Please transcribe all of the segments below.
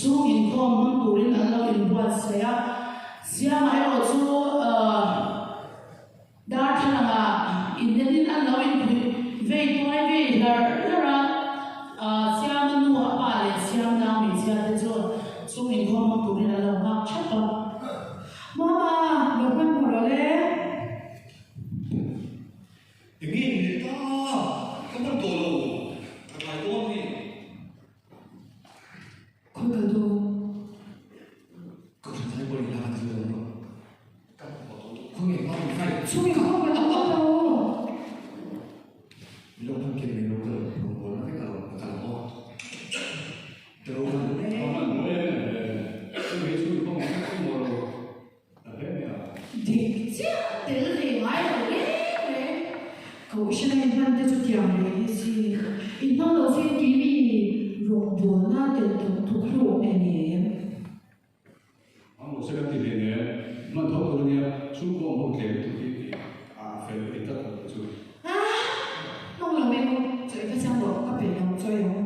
Chhung inkhawm hmang turin an lo inbuatsaih a, Siama erawh chu darthlalangah innenin an lo inphuih vei tuai vei hlarh hlarh a, Siama nu a pa leh Siam nau hmeichhia te chu chhung inkhawm hmang turin an lo nghak thap a. Mama, lo hmanhmawh rawh le. Enge ni leh ta? Ka hman tawh lo, ka tlai dawn a ni. Khawi kal dawn? Ka hre tlai pawh in la ka ti lo ang. Ka hmu tawh tawh. Khawi nge hma min fight? Chhung in khaw kal dawn lo. Min lo hman ken mai lo ka lo rawn bawl na vek alawm ka kal ang aw. Ka lo hman hle. Ka hman hmuai em em le. Chumi chhung in khaw hmuh vek chu maw lo. Dik chiah tel ve ngai lo reng reng. Kohhran a inhman te chu tiang leh hi si. Inhmang lo se tui mi rawngbawlna tel tawh tuk hlawm em em. Hmang lo se kan ti hle nen hman tho tur ania chhungkaw awm ho tlem lutuk hi a fel ka ti tlat lo chu. Ah! Hmang lo mai maw? Chawi kha chiang rawh, ka peih lo, chawi ang.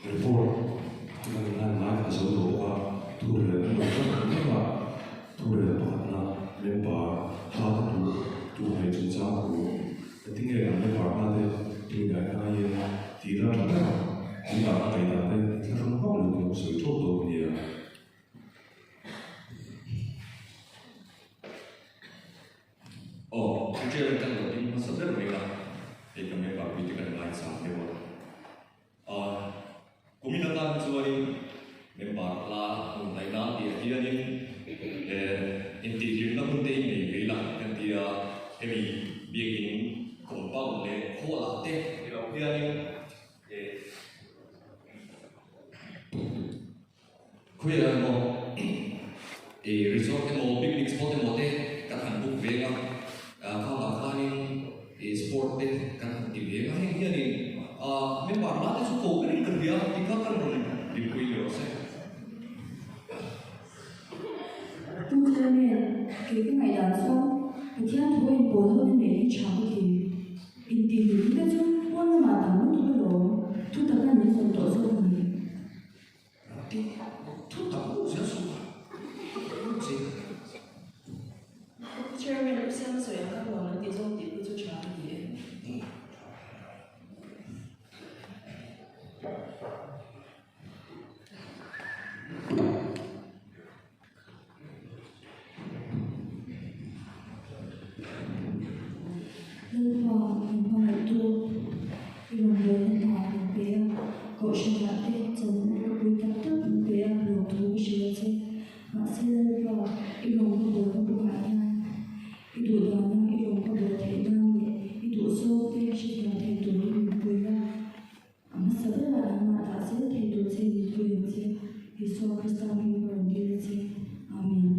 Report a ni hian ngai a zo tawh bawk a, thurel an lo tlat ang mek a, thurel pakhatna member hla te tur tur hei chungchang thu engtin nge kan member hla te tu nih ai ngai e tih ram tha ber a, tunah ka ngaihdan te inthlahrung hauh lo kan lo sawi theuh dawn nia. Aw, Richard an kan lo ding hmasa ber mai a, hei ka member pui te kan ngaihchang deuh a. Aw, kumin atan hi chuanin member hla hmun hnaih nan tih ah hianin eh intihhlimna hun te in nei ve ila kan ti a, hemi biakin compound leh hall ah te ni lo hianin eh Khawiah emaw ih resort emaw picnic spot emaw te kan han book veng a, khangah khanin ih sport te kan han ti veng a, heng hianin ah member la te chu ko berin ka hria tih kha kan rawn dinpui leh rawh se. Pu Chairman, kei ka ngaihdan chuan Pathian thu a inpawl ho na neih hi tha ka ti. Intihhlimna te chu pawn lamah tam lutuk alawm, thutak a min zawm tawh zawk a ni. Chairman U Siam sawi ang kha huang an ti zawk tih pawh chu tha a ni e. Lalpa min hmangaihtu i rawngbawlna hna min pe a, Kohhranah te channa ropui tak tak min pe a, lawmthu ka hrilh a che. Mahse Lalpa, i rawn ka bawlna kawngah hian i duhdana i rawn ka bawl theih nan leh i duhzawng te hrethiam thei turin min pui a. A hmasa berah nangmah dah zel thei tur che min pui ang che, Isua Krista hming ka rawn dil a che. Amen.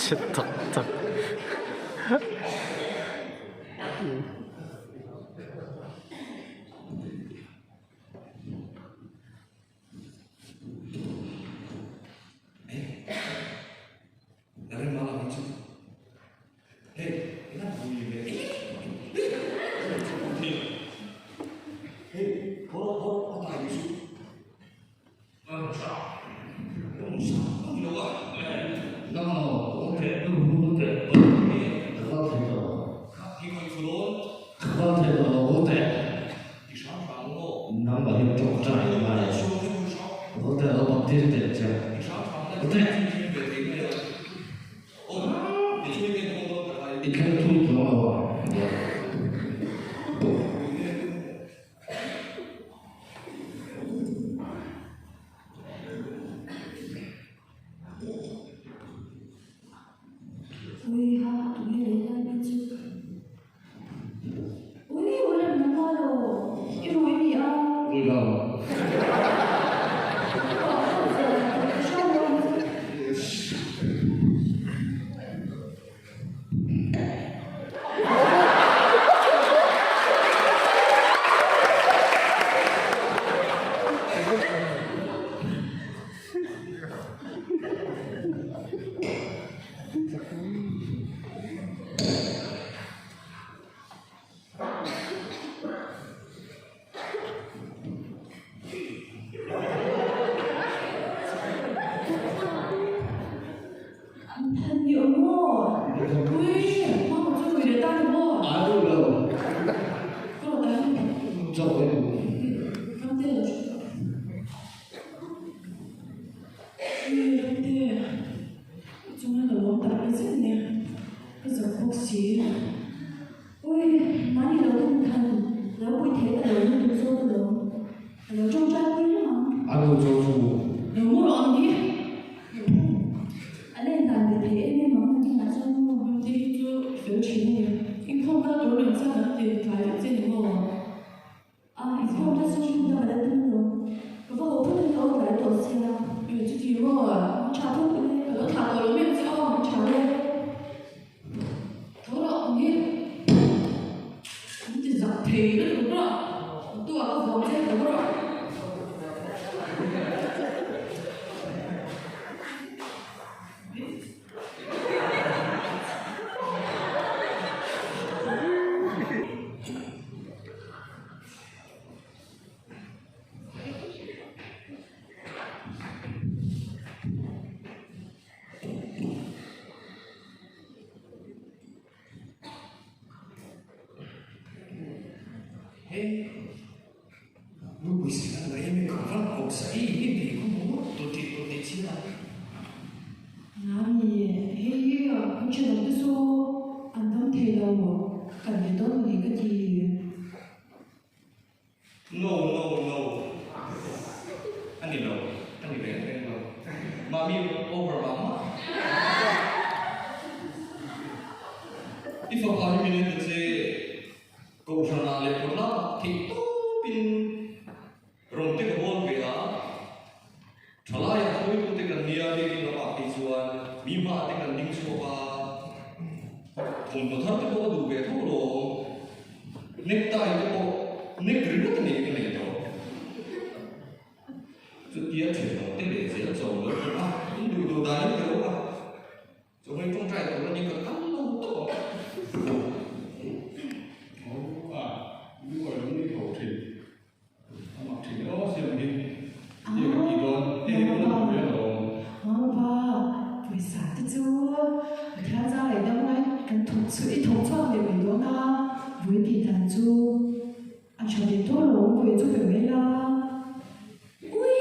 Chhe tak tak. Ngai. Volte lo baptiz te che. Volte. I khen thu chuang lo a. Ui ha, tunge lei lai mai chu. Ui, u lem na nghal aw, i rui mi a. Rui lo. A nu chu chu. No no no a ni lo a ni reng reng lo mami over mah mah i fapa hi min en ta che kohhran ah leh kawt lamah theih tawp in rawn te ka bawl ve a thalai ah hruaitu te kan nia biakin lamah phei chuan mi hma te kan ding chhuak a thawmhnaw thar te pawh ka duh ve tho lawm. Necktie te pawh neck ringawt a nei ka nei tawh. Chutia thenawm te leh zel chaw lo thawk a, in duh duh danin ka lo a, chawhmeh tawngtai tur a ni ka kal lo tawp ang. Aw a, lungawi lo ni tho thin. A mak thin aw siam hi. Enge ka tih dawn? Hei hi pawn a duh ve alawm. Mama pa, pawisa te chu Pathian zar leh dam lai kan thawk chhuah i thawk chhuak leh mai dawn a, vawi tih dan chu a tha ve tawh lo, vawi chu pe mai la. Ui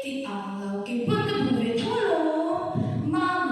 tih ang lo, kei pawn ka duh ve tho alawm. Mama.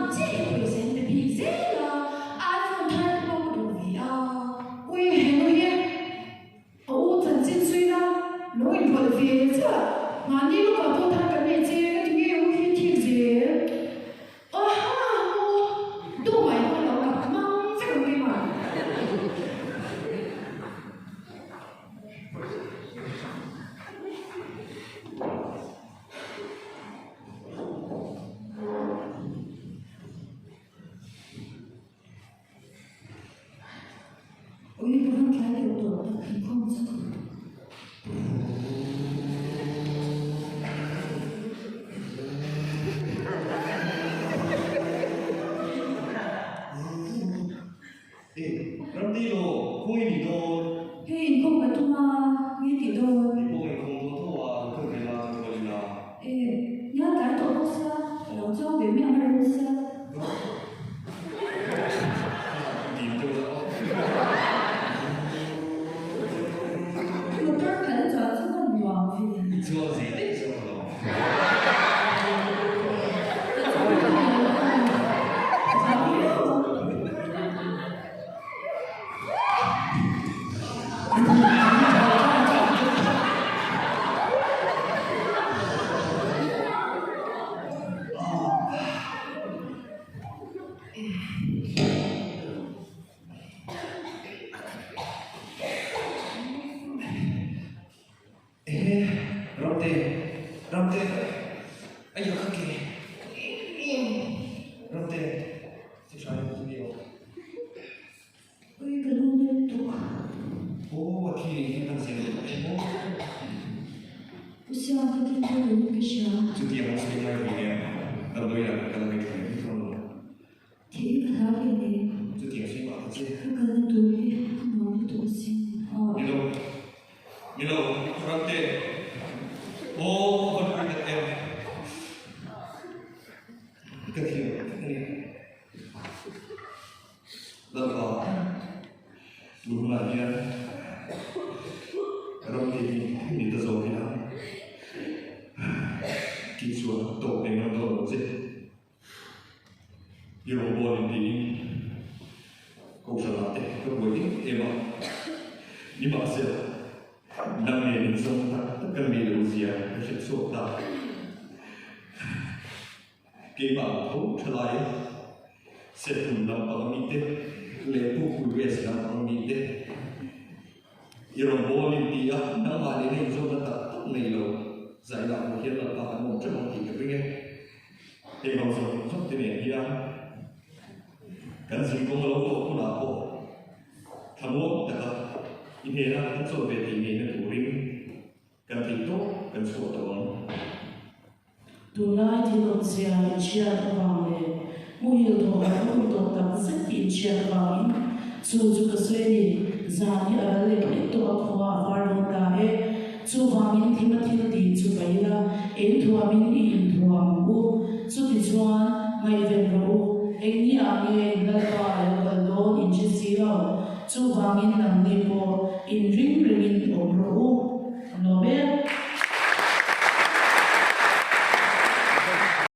Ramte, Aiah ka ke. Ramte, Ti tha em ti aw. Ui ka lu na lutuk. Aw a thi hi kan zir lutuk em aw. Pu Siang ka tin dawn lo in ka hria. Chutiang an sawi ngai ve nia, damdawi lah kan kal a ngaithla leh vek dawn lo. Thih ka hlau hle mai. Chutiang sawi mah ta che. Ka kalna tur hi a nuam lutuk asin. Ni lo, ni lo, Ramte. Aw a van pui tak em. Ka thiam tak a ni. Lalpa, tun hunah hian ram hi mi ta zawk ila, kei chuan tawk eng ram dawn lo che. I rawngbawl in tiin Kohhranah te ka buai em em a, nimahsela nang nen inzawm tak tak kan nei lo zia ka hretchhuak ta. Keimah ang tho tha lai e. Sethlum lampang ami te leh Pukpui West lampang ami te i rawn bawl in ti a, nangmah nena inzawmna tak tak nei lo zai lah hmuh hian Lalpa kan awm teuh ang tih ka ring e. Heng ho zawng zawng te nen hian kan zingkawng a lo tawh hunah pawh thlamuang taka i hnena kan chawl ve thei ngeina turin Kan thei tawp kan chhuah tawh ang. Tunlai thil awmzia inhriat avang leh muhil thawh harh hun tawh tak zet tih inhriat avangin chu chu ka sawi a ni. Zan hi a ral leh pek tawh a, khua a var dawn ta e. Chuvangin thima thil tih chu ka ila, eng thuamin i inthuam ang u. Chutichuan, ngaihven rawh u, engni ah nge in Lalpa a lo kal dawn inhre si lo. Chuvangin nangni pawh inring ringin awm rawh u.